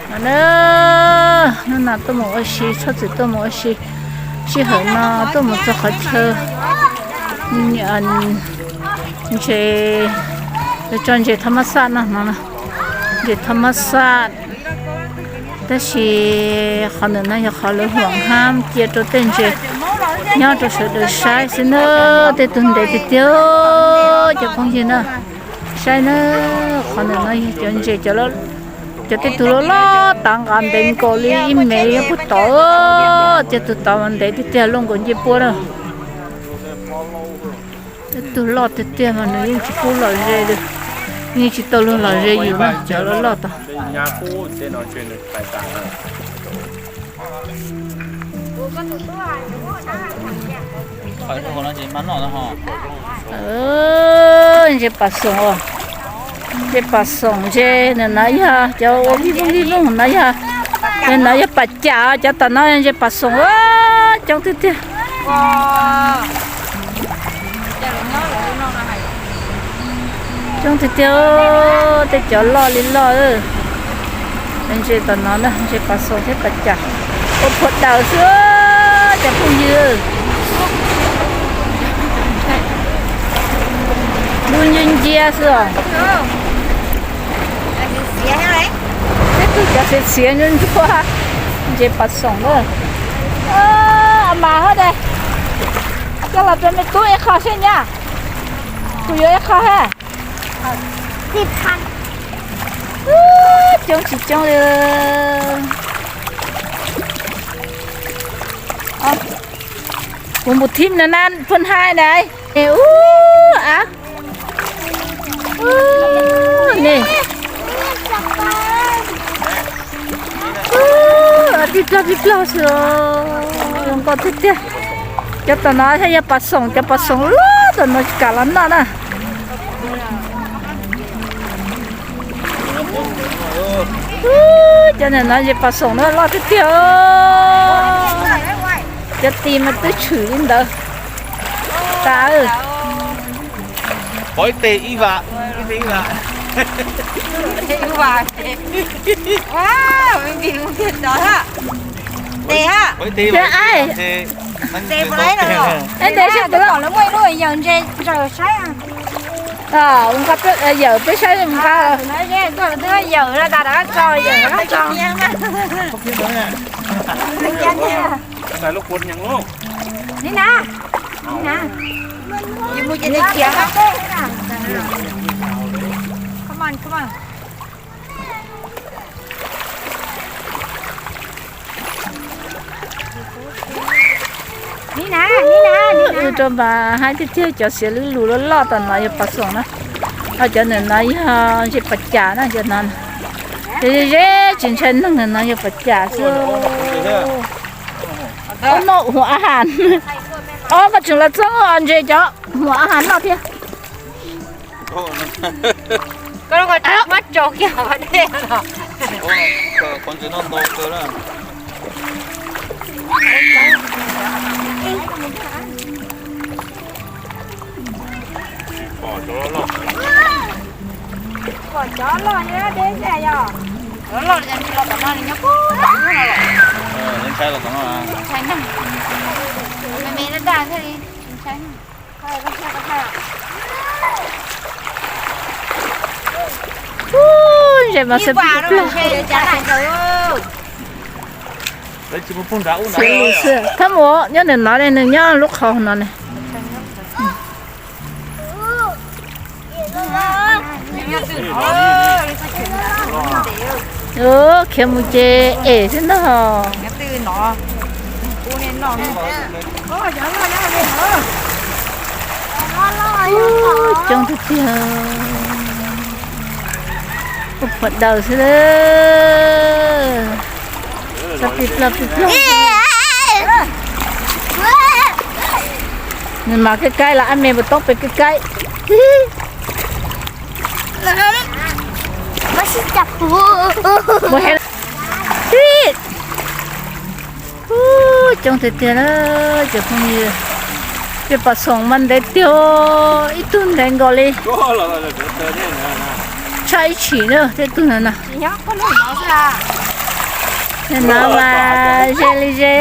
No na, hnub no tuaj mus ua si, txhob txwm tuaj mus ua si, sij hawm no tuaj mus txog qhov chaw ntses, lawv tso ntses thab mab xaj no no, ntses thab mab xaj. Tab sis qhov ntawm no yog qhov lawv hluas hab cia rau tej ntses nyob rau sawv daws saib xwb na. Tej tug ntev tiag tiag cov phooj ywg na, saib na, qhov ntawm no yog cov ntses, cov tej tug loj loj tav nqav ntev nkaus li ib mev puag tod, tej tug tod mas ntev tiag tiag luaj nkaus ncej puab na. Tej tug loj tiag tiag mas nws yeej tsis pub lom ze li, yeej tsis tau luag lom ze yus na, cov loj loj tod. Ntses pas xoom, ntses pas xoom, ntses no yog cov ua vij voog vij voog no yog, no yog pas cas, cov tom no ntses pas xoom coob tiag tiag. Coob tiag tiag, tej cov loj li loj. Ntses tom no na, ntses pas xoom thiab pas cas, ua phuav daws xwb cov phooj ywg. Lub nciab nciab xwb os. Tej tug cov xiav xiav ntsuab ntsuab, ntses pas xoom na. Mas hab de, koj los rau me tub ib qho seb nyab, kuv yuav ib qho ha. Coob tsis coob li. Kuv mus thib no na, phooj hais na. Ub, av, ne, tij plog tij plog xwb, zoo nkauj tiag tiag. Cov tom no yog pas xoom, cov pas xoom loj tom no tsis kam los noj na. Cov ntawm no ntses pas xoom na loj tiag tiag. Cov tis mas twb tshwm li ntawd tas. Ntev ha. Ntev ha. Ntev ha. Ntev ha. Ntev ha. Ntev ha. Ntev ha. Ntev ha. Yawm peb saib nqa. Yawm, yawm. Ni na, ni na. Come on, come on. Ni na, ni na, ni na. Rau mas haib tiag tiag, cov xiav lwb lug loj loj tom no yog pas xoom na. Ho cov ntawm no yog ntses pas cas na, cov no. Cov ze ze tsis ntshai neeg ntawm no yog pas cas xwb. Ub, noj huam a has. Ob, koj tseem los txog ntses cov huam a has noj thiab. Koj muab tso kiag hauv dej no. Pom cov loj nyob deb xwb yog. Cov loj li los tom no li nyob puag tom no los. Ntshai los tom no. Ntshai neeg. Me me daj daj thiaj li ntshai neeg. Ub, ntses mas xwb plig plig. Thab mus nyob ntawm no ne, nws nyob lub qhov no ne. Khiav mus ces es xwb ntag. Coob tiag tiag. Ua phuam daws xwb. Txog plig plog plig plog. Nws mas kaib kaib los ab me npua toob pem kaib kaib. Mus he. Ub, coob tiag tiag na cov phooj ywg. Tej pas xoom mas ntev tiag, ib tug ntev nkaus li. Tshaj ib tshim na tej tug ntawd na. No mas ze li ze.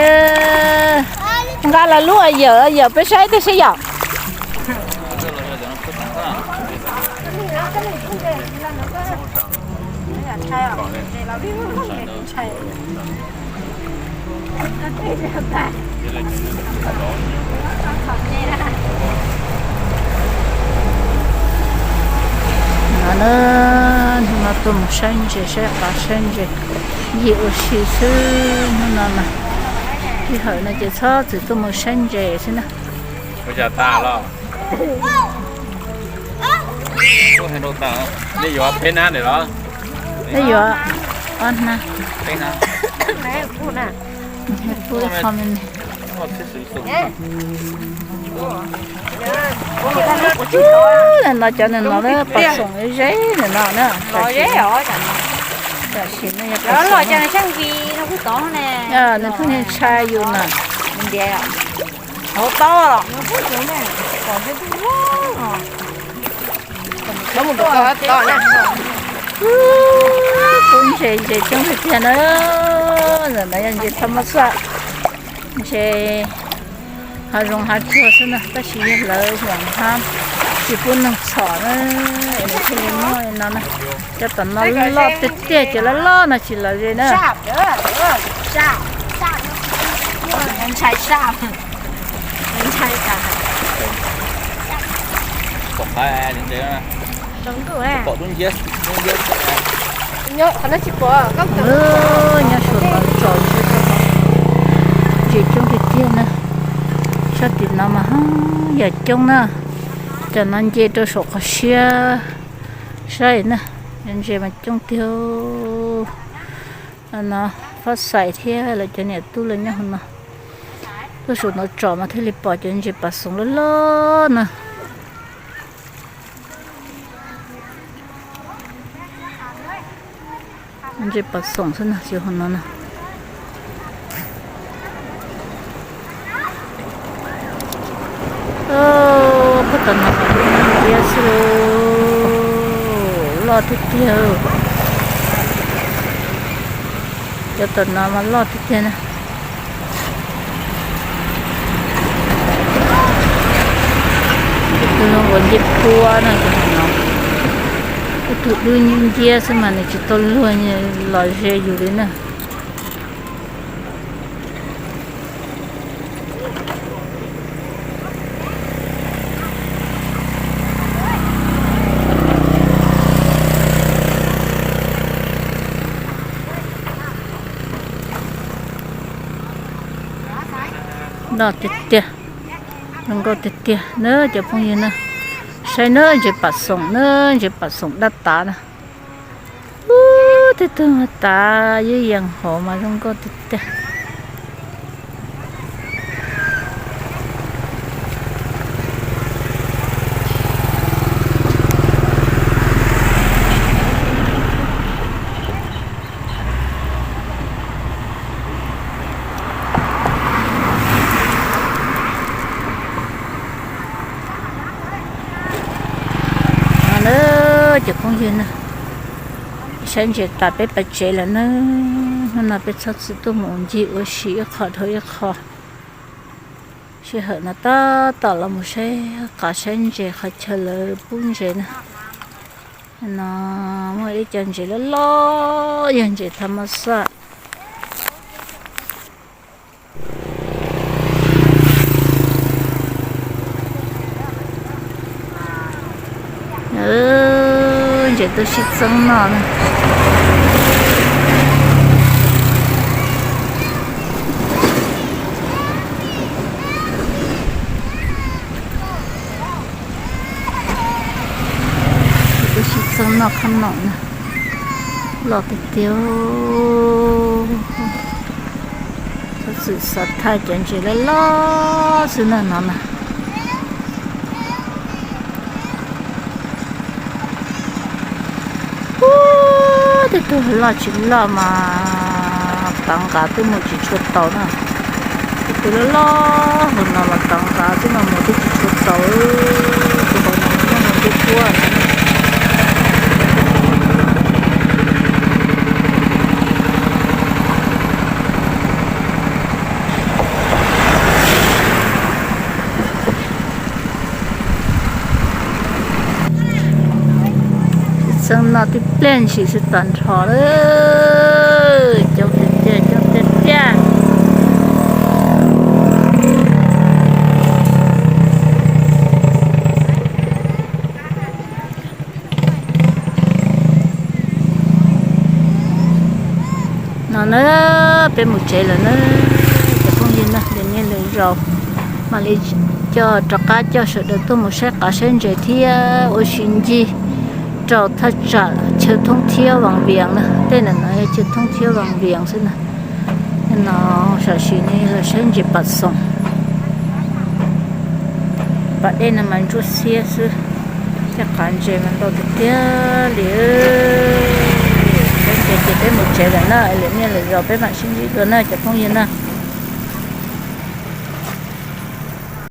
Nqa los lub yawm yawm peb saib tej seb yom. No na, hnub no tuaj mus saib ntses, saib qav saib ntses, ncig ua si xwb hnub no na. Sij hawm no ces txhob txwm tuaj mus saib ntses xwb na. Nej yuav peb hnab ntawm los? Nej yuav ob hnab. Peb hnab. Pub ib qho me me. No cov nws no na, pas xoom ze nws no na. Tam sim no yog pas xoom. Nws pheej ntshai yus na. Pub ntses, ntses coob tiag tiag na. Ntawm no yog ntses thaj mab xaj, ntses hav zoov hav tsuag xwb na, tab sis yog lawv zoo hab tsis pub neeg txhom na, es nws thiaj li muaj li no na. Cov tom no loj tiag tiag, cov loj loj no tsis lom zem na. Nyob saum no tsom ntses, ntses coob tiag tiag na. Sab tim no mas yam coob na. Cov no nce rau saum qhov siab saib na, ntses mas coob tiag. No Fab Xais thiab lawv cov niam tub lawv nyob hauv no. Tuaj saum no tsom mas thiaj li pom cov ntses pas xoom loj loj na. Ntses pas xoom xwb no, tsis hauv no na. Puag tom no mas dub nciab xwb, loj tiag tiag. Cov tom no mas loj tiag tiag na. Tus no ua ntej puab no, tus no, ib tug dub nciab xwb mas nws tsis tau luag los ze yus li na. Loj tiag tiag, zoo nkauj tiag tiag na cov phooj ywg na. Saib na, ntses pas xoom na, ntses pas xoom dab tav na. Ub, tej tug tav yeeb yees hauv mas zoo nkauj tiag tiag. No na, cov phooj ywg na, saib ntses tas peb pais tsev lawm na. Hnub no peb txhob txwm tuaj mus ncig ua si ib qho dhau ib qho. Sij hawm no tab tom los mus saib qav saib ntses qhov chaw lawv pub ntses na. No muaj ib co ntses loj loj, yog ntses thaj mab xaj. Ntses tuaj sib txeeb noj na. Tuaj sib txeeb noj qhob noom na. Loj tiag tiag. Txhob txwm xav thaij cov ntses loj loj xwb na no na. Ub, tej tug loj tsis loj mas tav nqav twb mus tsis tshua tau na. Tej tug loj loj hauv no mas tav nqav twb mas mus twb tsis tshua tau. Tus hauv no mas nyob hauv ntej puab. Xeev no tib pliag ntshis xwb tag nrho lawm, coob tiag tiag, coob tiag tiag. No na, peb mus tsev lawm na, cov phooj ywg na, lwm niaj lwm zaus mam li coj rov qab coj sawv daws tuaj mus saib qav saib ntses thiab ua si ncig rau thaj tsam chaw thoob thiab Vaj Vias na, tej no no yog chaw thoob thiab Vaj Vias xwb na. No, tam sim no los saib ntses pas xoom, pas dej no mas ntsuab xiab xwb, tej qav ntses mas ntau tiag tiag li. Saib ntses ces peb mus tsev lawm na, lwm niaj lwm zaus peb mam sib ntsib dua na cov phooj ywg na.